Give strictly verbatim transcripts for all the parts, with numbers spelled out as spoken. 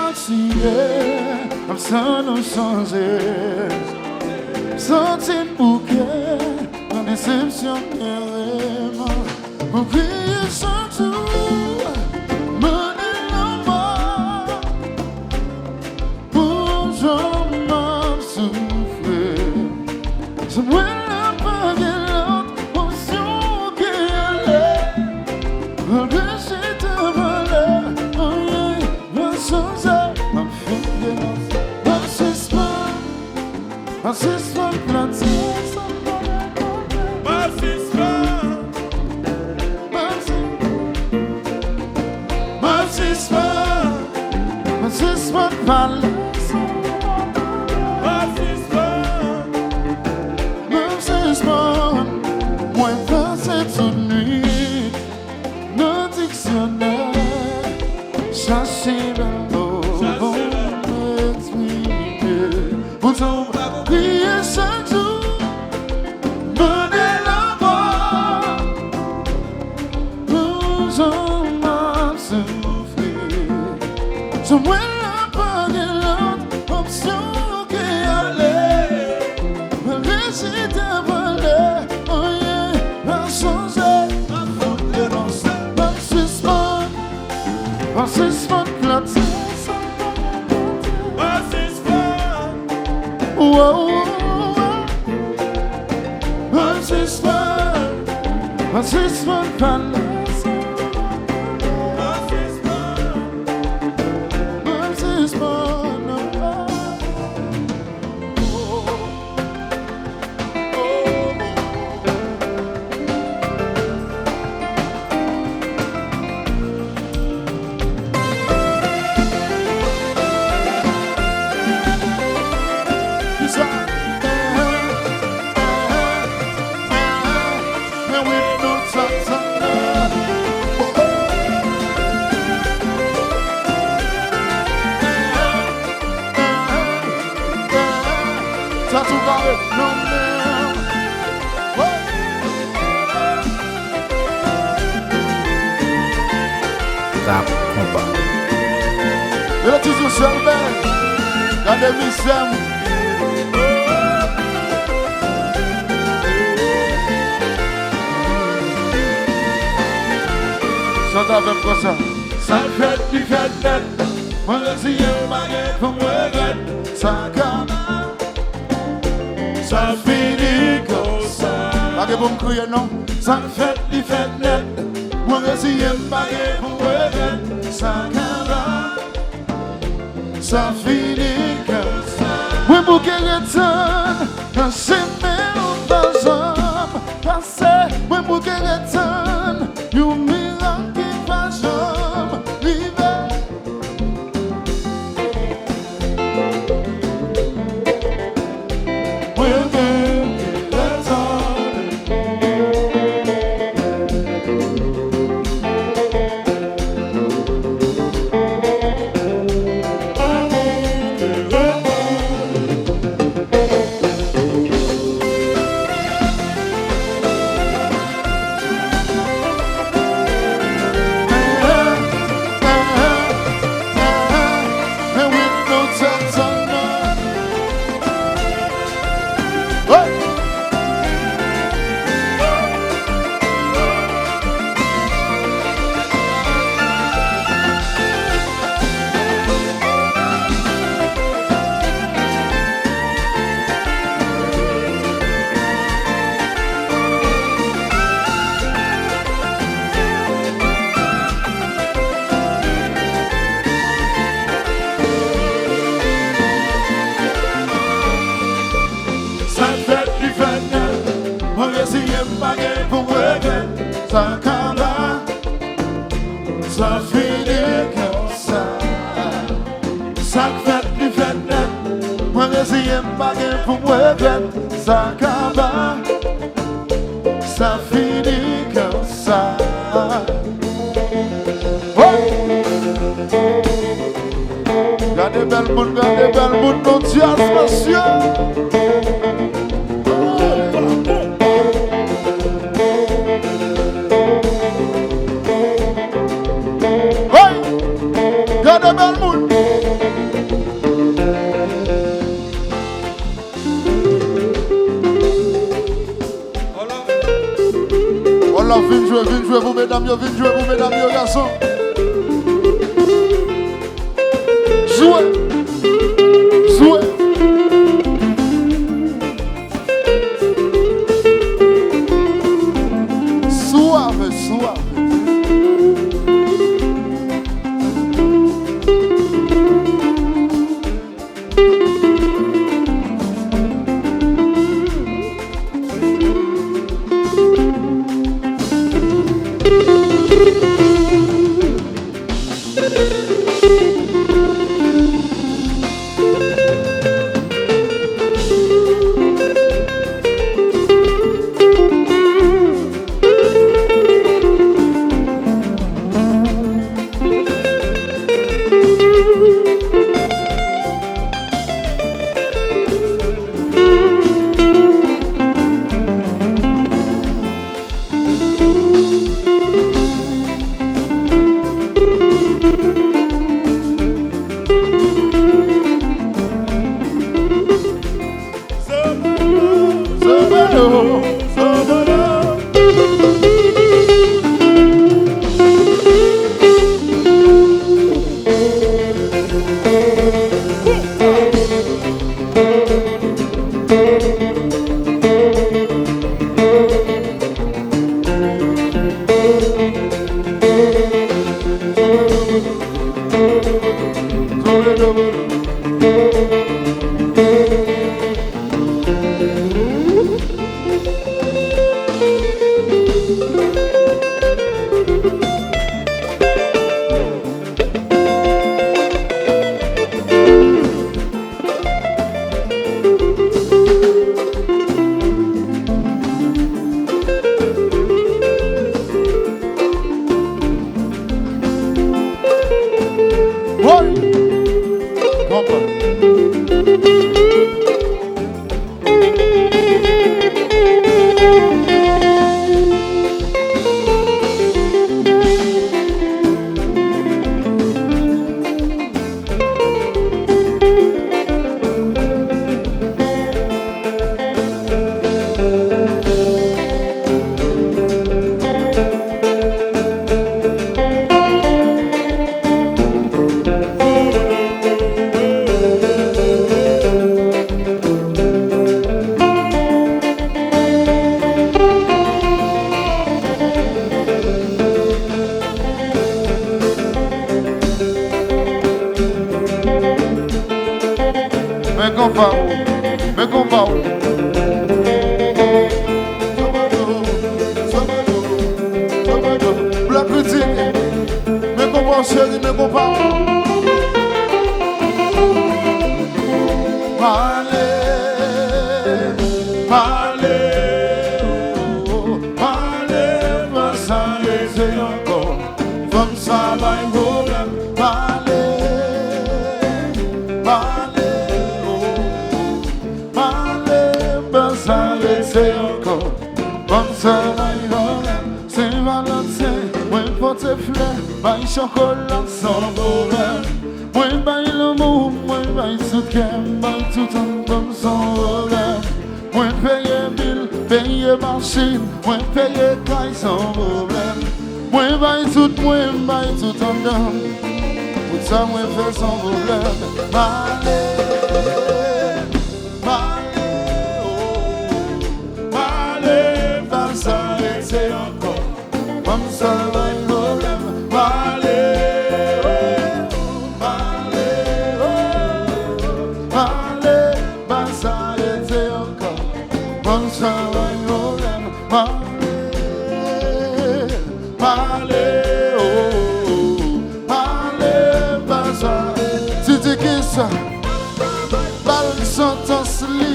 Seyè, m ap sa nou sonje. M santi m bouke nan desepsyon m gen vreman. Mwen kriye chak jou, mande lanmò pou jan m ap soufri. Sou mwen la pa gen lòt opsyon ke ale. Malgre chita pale, anyen pa chanje. M ap fè m denonse. M ap sispann, m ap sispann plante. M ap sispann. M ap sispann, m ap sispann pale. M ap sispann, m ap sispann. Mwen pase tout nwit nan diksyonè, chache bèl mo pou m eksprime. Poutan w pa pou kriye chak jou, mande lanmò pou jan m ap soufri. Sou mwen la pa gen lòt opsyon ke ale. Mwen resi te pale, anyen pa chanje. M ap denonse, m ap sispann, m ap sispann plante. M ap sispann. Wow. M ap sispann, m ap sispann pale. M ap sispann, m ap sispann. Kisa? Men wi, nou sa, sa, sa. Sa tou kare nan men. Rap konpa. Yo toujou sèlman. Gade misye m. Chante avè m konsa. Sa fèt, li fèt nèt. Mwen reziyen m, pa gen pou m regrèt. Sa ka, sa fini konsa. Pa gen pou m kriye non. Sa fèt, li fèt nèt. Mwen reziyen m, pa gen pou m regrèt. Sa ka, sa fini konsa. Mwen bouke ret tann nan chemen ou pa janm pase. Mwen bouke ret tann yon mirak ki pa janm rive. Mwen bouke ret tann. Sa k fèt, li fèt nèt. Mwen reziyen m, pa gen pou m regrèt. Sa kaba, sa fini konsa. Sa k fèt, li fèt nèt. Mwen reziyen m, pa gen pou m regrèt. Sa kaba, sa fini konsa. Hey! Gade bèl moun, gade bèl moun, nou djaz, mesye. Hey! Gade bèl moun. Vin jwe, vin jwe pou medam yo, vin jwe pou medam yo, gason. Jwe. Jwe. Swave, swave. Woy! Konprann. Men konpa w, men konpa w. Blòk ritm, men konpa w cheri, men konpa w. Pale, pale, oh, pale, pa sa rete ankò. Fanm sa bay pwoblèm, pale, pale, oh, pale, pa sa rete ankò. Fanm sa bay pwoblèm, Sen Valanten, mwen pote flè, bay chokola san pwoblèm. Mwen bay lanmou, mwen bay tout kè m, bay tout anndan m san pwoblèm. Mwen peye bil, peye machin, mwen peye kay san pwoblèm. Mwen bay tout mwen, m bay tout anndan m. Tout sa mwen fè san pwoblèm. Male, male, oh, male, pa sa rete ankò. Fanm sa bay pwoblèm, male, oh, male, oh, male, pa sa rete ankò. Fanm sa bay pwoblèm, male, male, oh, male, pa sa. Ti di kisa? Ba l santans li.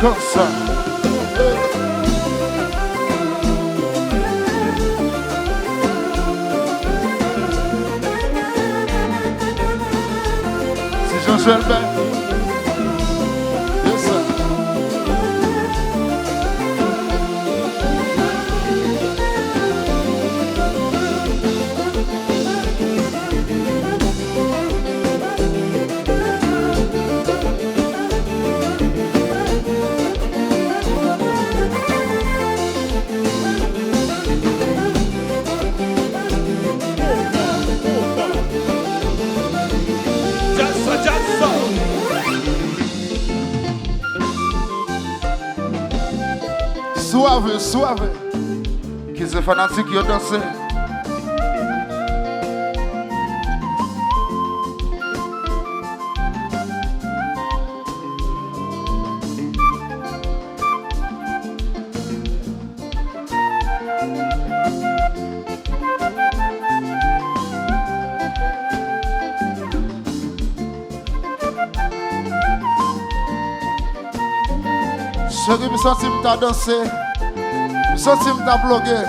Konsa. Se Jean Joël Ben. Yes, sir. Suave, suave. Kite fanatik yo danse. Cheri, m santi m ta danse. M santi m ta ploge.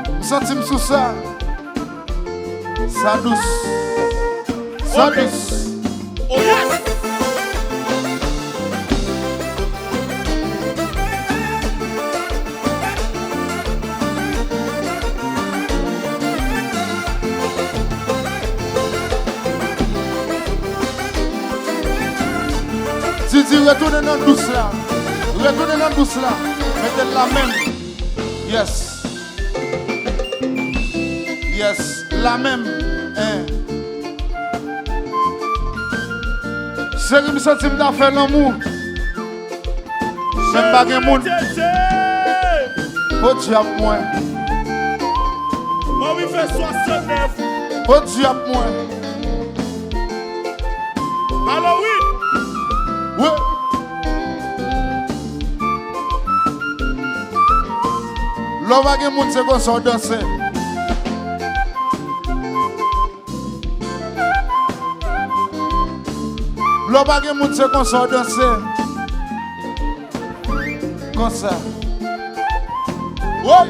M santi m sou sa. Sa dous. Sa dous. Oh yes! Didi, retounen nan dous la. Retounen nan dous la. Mete l la menm. Yes. Yes, la menm. Hein. Cheri, m santi m ta fè lanmou. Men m pa gen moun. O dyab mwen. Mami fè swasannèf. O dyab mwen. Halloween. Wi. Lè w pa gen moun, se konsa w danse. Lè w pa gen moun, se konsa w danse. Konsa. Woy!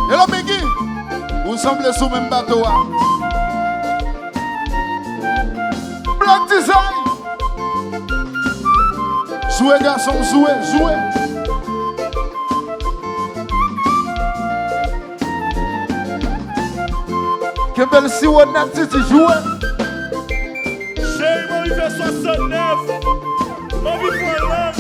Hello, Biggie! Ou sanble sou menm bato a. Black Design! Jwe, gason, jwe, jwe! Kenbe l siwo nèt, Didi, jwe! Cheri, m anvi fè swasannèf. M anvi pran lang.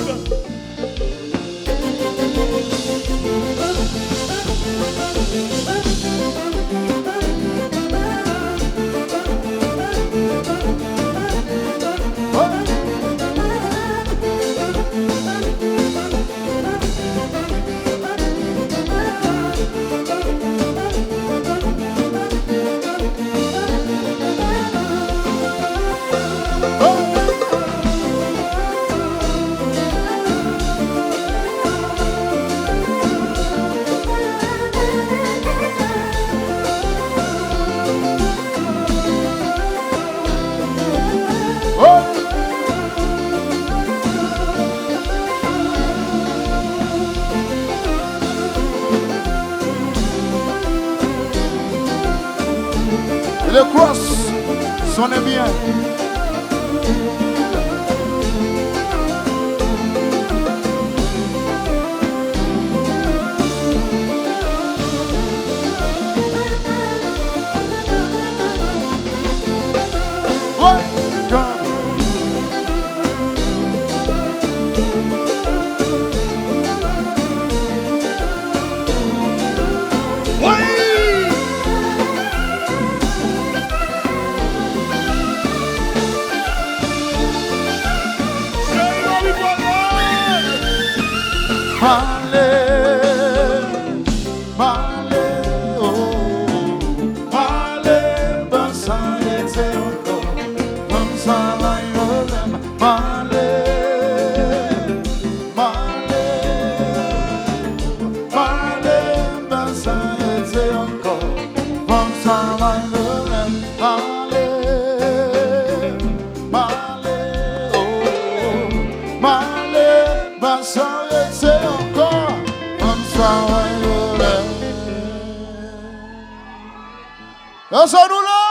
Le Cross, sonnen byen. Male, male, oh, male, ban sa ete ankò. Ban sa la yo lèm. Male, male, male, ban sa ete ankò. Ban sa la yo lèm. Male, male, oh. Pa sa rete ankò, fanm sa wè yo lè. Èske nou la?